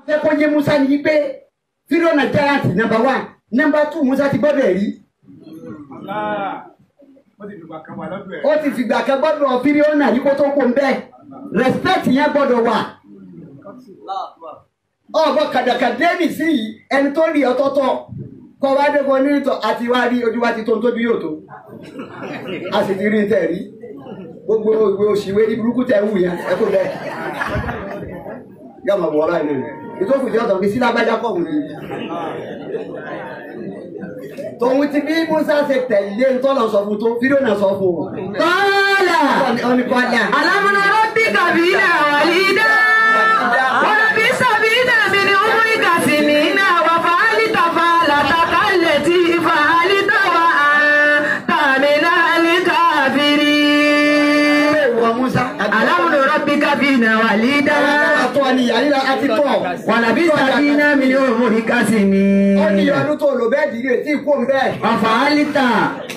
Fẹ́ kó yé Musa ni pé Fíráúnà giant number one, number two, Musa ti gbọ́dọ̀ rí. Ó ti fìgbà kan gbọ́dọ̀ Fíráúnà yìí kó tó kó ń bẹ́ẹ̀. Respect yẹn gbọ́dọ̀ wà. Ọ̀bọ kàdàkàdé nìsí yìí ẹni tó rí ọtọ́tọ́ kọ́ wá dé kọ́ nírìtọ̀ àti wá rí ojú wa ti tó ń tóbi yóò tó. A sì ti rí tẹ̀ rí. Gbogbo ìwé òṣìwé ní burúkú tẹ̀ ń wù yẹn ẹ kó bẹ́ẹ̀. Yóò máa bọ̀ ọ́ báyìí nìyẹn. Ìtòkù tí ọ̀tọ̀ fi sí lágbájá pọ̀ wù ní. Tòun ti bí Musa ṣe tẹ̀lé ntọ́lọ̀ sọ fún tó Fíráúnà sọ fún o. Kọ́lá Ọ̀nìkọ́lá. alam nurabbika fina walida wa labista fina min umrika sinina wa fa'alta fa'lataka allati fa'alta wa anta minal kafirin. Ìwọ Musa. Alam nurabbika fina walida Àtọ́ ni yàrá àti tọ̀. wa labista fina min umrika sinin. Ó ní ọdún tó lò bẹ́ẹ̀ dìde tí kò ń bẹ́ẹ̀. Wa fa'alta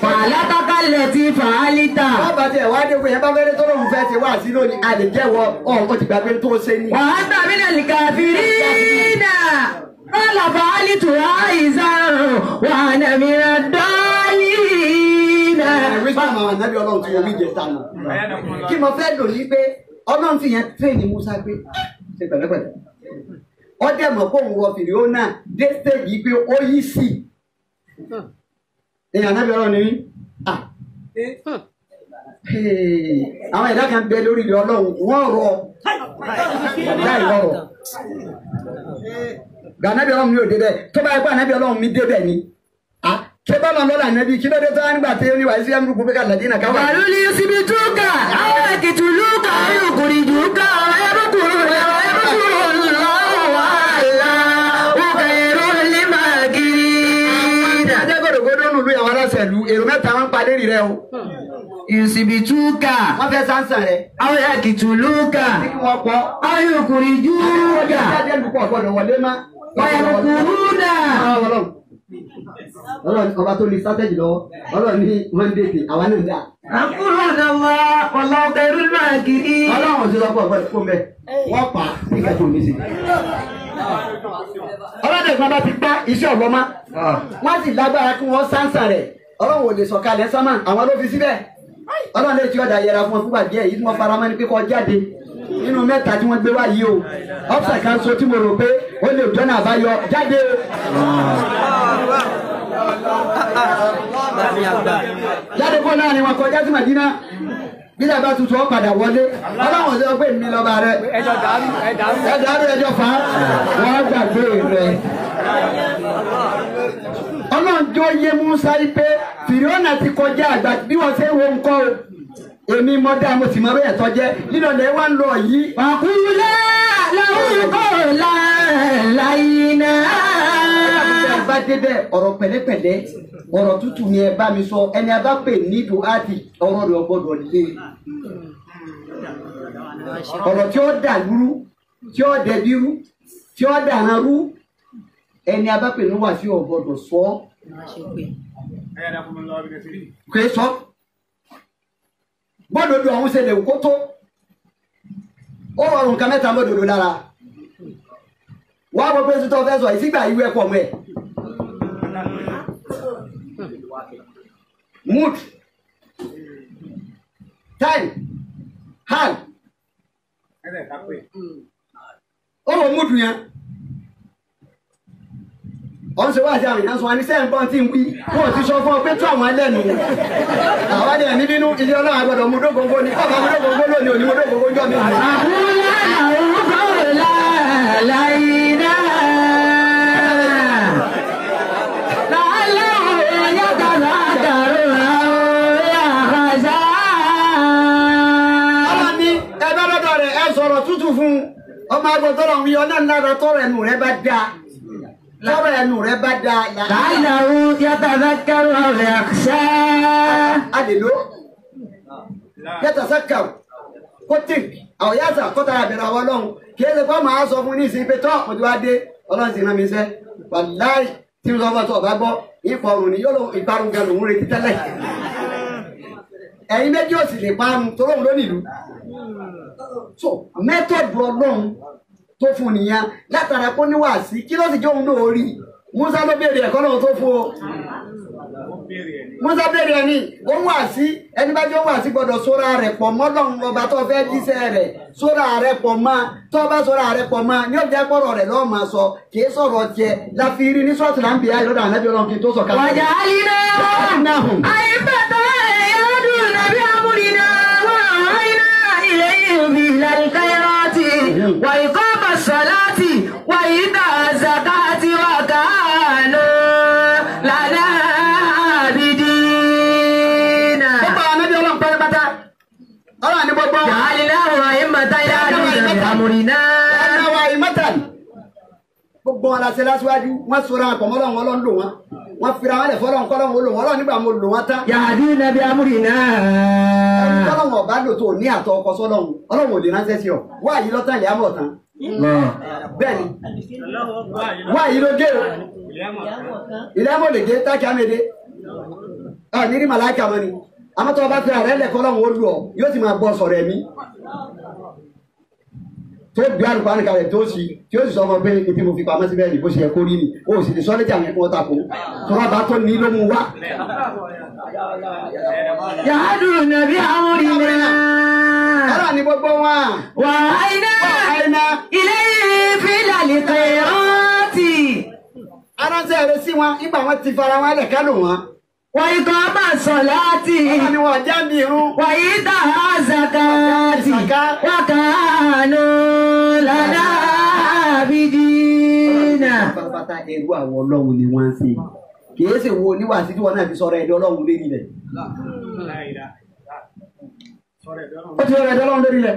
fa'lataka allati fa'alta. Wọ́n bá tiẹ̀ wá dé pé yẹn bá fẹ́rẹ́ tó lóun fẹ́ ṣe wá sí lónìí, a lè jẹ́wọ́ ọ̀ ó ti gbàgbé tó ṣe ní. وأنت من الكافرين قال فعلتها إذا وأنا من الضالين. Ìwé sọ àwọn ànábì Ọlọ́run tí omi jẹ sànù. Kí mo fẹ́ lò ní pé Ọlọ́run fi yẹn tírèèni Musa pé ṣe pẹ̀lẹ́pẹ̀lẹ́. Ó dẹ̀ mọ̀ pé òun wọ Fíráúnà dé stéèjì pé ó yí sí. Èèyàn ànábì Ọlọ́run ni mí. Ah. Àwọn ẹ̀dá kan bẹ lórí ilẹ̀ Ọlọ́run, wọ́n rọ láì rọrọ̀. Gànábì Ọlọ́run mi ò débẹ̀, tó bá yẹ pé ànábì Ọlọ́run mi débẹ̀ ni. Ah, ṣé bá lọ́nà lọ́la ànábì kí ló dé tó wá nígbà tí ó ní wàá sí ẹ̀mú gbogbo kàlàdí náà káwá. قالوا ليثبتوك أو يقتلوك أو يخرجوك أو يمكرون ويمكر الله والله خير الماكرين. Ajẹ́ gbọ́dọ̀gbọ́dọ̀ nùlú àwọn aláṣẹ ìlú, èrò mẹ́ta wọn ń pa lérí rẹ o. يثبتوك Wọ́n fẹ́ sáńsàn rẹ̀. أو يقتلوك Kí wọ́n pọ̀. أو يخرجوك Jáde lùkọ̀ gbọ́dọ̀ wọlé má. ويمكرون. Ọlọ́run Ọlọ́run ọba tó ní sátẹ́jì lọ́wọ́, Ọlọ́run ní wọ́n ń dètè, àwa náà ń dà. يمكرون الله والله خير الماكرين. Ọlọ́run ò sí lọ́pọ̀ ọ̀gbọ́dọ̀ fún bẹ́ẹ̀. Wọ́n pa á sí kẹ́kọ̀ọ́ mi sí. Ọlọ́run ìgbọ́n bá ti gbá iṣẹ́ ọ̀gbọ́n má. Wọ́n sì lágbára kí wọ́n sáńsà rẹ̀. Ọlọ́run ò lè sọ̀kalẹ̀ sánmà, àwọn ló fi síbẹ̀. Ọlọ́run lè ti ọ̀dà yẹra fún ọ fúngbà díẹ̀ yìí tí wọ́n fara mọ́ ni pé kó jáde nínú mẹ́ta tí wọ́n gbé wá yìí o. Ọ́fíìsà kan so tí mo rò pé ó lè jọ́nà àbáyọ jáde o. Jáde kó náà ni wọn kọjá sí Màdínà. Bí dàbá tuntun ọ padà wọlé. Ọlọ́run sọ pé mi lọ́ba rẹ. Ẹjọ́ dàrú, ẹ dàrú. Ẹ dàrú ẹjọ́ fà á. Wọ́n gbàgbé rẹ̀. Ọlọ́run jọ yé Musa yìí pé Fíráúnà ti kọjá àgbà bí wọ́n ṣe ń wo nǹkan o. Èmi mọ dá mo sì mọ bẹ́ẹ̀ tọ́jẹ́. Lílọ lẹ́ wá ń lọ yìí. وقولا له قولا لينا. Ẹ bá débẹ̀ ọ̀rọ̀ pẹ̀lẹ́pẹ̀lẹ́ ọ̀rọ̀ tútù ni ẹ bá mi sọ ẹni a bá pè ní duhati ọ̀rọ̀ rẹ̀ gbọ́dọ̀ lé. Ọ̀rọ̀ tí ó dà lúrú tí ó dẹbi rú tí ó dàran rú ẹni a bá pè ní wàásù ò gbọ́dọ̀ sọ kò é sọ. Gbọ́dọ̀ do àwọn ṣẹlẹ̀ kó tó ó rọrùn nǹkan mẹ́ta mọ́dọ̀dọ̀ lára. Wàá wọ pé tuntun fẹ́ sọ ìsígbà ìwé ẹ̀kọ́ ọmọ ẹ̀. Mood, time, hal. Ó wọ mood yẹn. Ọ̀n ṣe wá sí àwọn èèyàn sọ wọn ní sẹ́yìn pọ́n tí ń wí. Wọ́n ti sọ fún ọ pé tó àwọn ẹlẹ́nu. Àwọn ẹlẹ́nu nínú ilé Ọlọ́run àgbọ̀dọ̀ mú dógóńgó ni. Ọba mú dógóńgó lónìí òní mú dógóńgó jọ mi. وقولا له قولا لينا لعله يتذكر أو يخشى. Ọlọ́run ní ẹ bá lọ́dọ̀ rẹ̀ ẹ sọ̀rọ̀ tútù fún un. Ọmọ agbọ̀tọ́rọ̀ ń wí ọ̀nà ńlára tọrọ ẹnu rẹ bá dáa. Tọrọ ẹnu rẹ bá dáa. لعله يتذكر أو يخشى. A lè lò. Yàtọ̀ sẹ́kà kó tì àwọn yàtọ̀ kó tara bẹ̀rẹ̀ àwọn ọlọ́run. Kì í ṣe kó máa sọ fún ní ìsìn pé tọ́ mo ti wá dé Ọlọ́run sì rán mi iṣẹ́. Wàláì tí mo sọ fún ọ tó ọba gbọ́ ipò ọrùn ni yóò lọ ìparun gan lòún retí tẹ́lẹ̀. Ẹ̀yin méjì ò sì lè parun torí òun ló nílùú. So mẹ́tọ̀dù Ọlọ́run tó fún nìyẹn látara kó níwàásí kí ló sì jẹ́ òun náà rí Musa ló béèrè ẹ̀kọ́ náà tó fún o. Musa béèrè ẹni òun wà sí ẹni bá jẹ́ òun wà sí gbọ́dọ̀ sóra rẹ̀ pọ̀ mọ́ Ọlọ́run ọba tó fẹ́ jíṣẹ́ rẹ̀ sóra rẹ̀ pọ̀ mọ́ tó bá sóra rẹ̀ pọ̀ mọ́ ní ọjà gbọ́rọ̀ rẹ̀ lọ́ọ́ máa sọ kì í sọ̀rọ̀ tiẹ̀ láfi rí ní sọ́ọ̀tì là ń bìí ayé lọ́dọ̀ ànábì Ọlọ́run kí n tó sọ̀ kalẹ̀. وجعلناهم أئمة يهدون بأمرنا وأوحينا إليهم إلى الخيرات وإقام الصلاة وإيتاء الزكاة وكانوا لنا عابدين. Gbogbo àwọn ànábì Ọlọ́run pátápátá Ọlọ́run ní gbogbo wọn. جعلناهم أئمة يهدون بأمرنا. Aláwa ìmọ̀tàn. Gbogbo wọn la ṣe lásìwájú, wọ́n sọ̀rọ̀ àpọ̀ mọ́ Ọlọ́run Ọlọ́run lò wọ́n. Wọ́n fira wọn lẹ̀ fọlọ́run kọ́lọ́run ó lò wọ́n. Ọlọ́run nígbà mo lò wọ́n tán. يهدون بأمرنا. Ẹni tọ́lọ́run ọ̀bá lò tó ní àtọ ọkọ sọ́lọ́run, Ọlọ́run ò lè ránṣẹ́ sí ọ. Wá yìí lọ́tàn ìyá mọ̀ tán. Bẹ́ẹ̀ni, wá yìí ló gé o. Ilé amọ̀ lè gé táàkì àmẹ́dẹ́. Ọ̀ ní rí màláìkà mọ́ ni. Àmọ́ tó o bá fira rẹ̀ lẹ̀ kọ́lọ́run ó lù ọ, yóò sì máa bọ́ sọ̀rọ̀ ẹ̀mí. Tó gbé àlùkò àrùn kalẹ̀ tó sì tí ó sì sọ ọmọ pé ibi mo fi pamọ́ síbẹ̀ ní bó ṣe yẹ kó rí ni o sì lè sọ létí àwọn ẹ̀kọ́ tako tọ́lá bá tó ní ló mú wá. يهدون بأمرنا. Ọlọ́run ní gbogbo wọn. وأوحينا Àìná إليه فعل الخيرات aránṣẹ́ rẹ sí wọn nígbà wọn ti fara wọn lẹ̀ ká lò wọn. وإقام الصلاة Ọlọ́run ni wọn jẹ́ mi irun. وإيتاء الزكاة وكانوا لنا عابدين. Pátápátá ẹrú àwọn ọlọ́run ni wọ́n ń ṣe. Kìí ṣe wo oníwàásí tí wọn náà fi sọ̀rọ̀ ẹ̀dọ́ ọlọ́run lérí rẹ̀. Ó ti sọ̀rọ̀ ẹ̀dọ́ ọlọ́run lérí rẹ̀.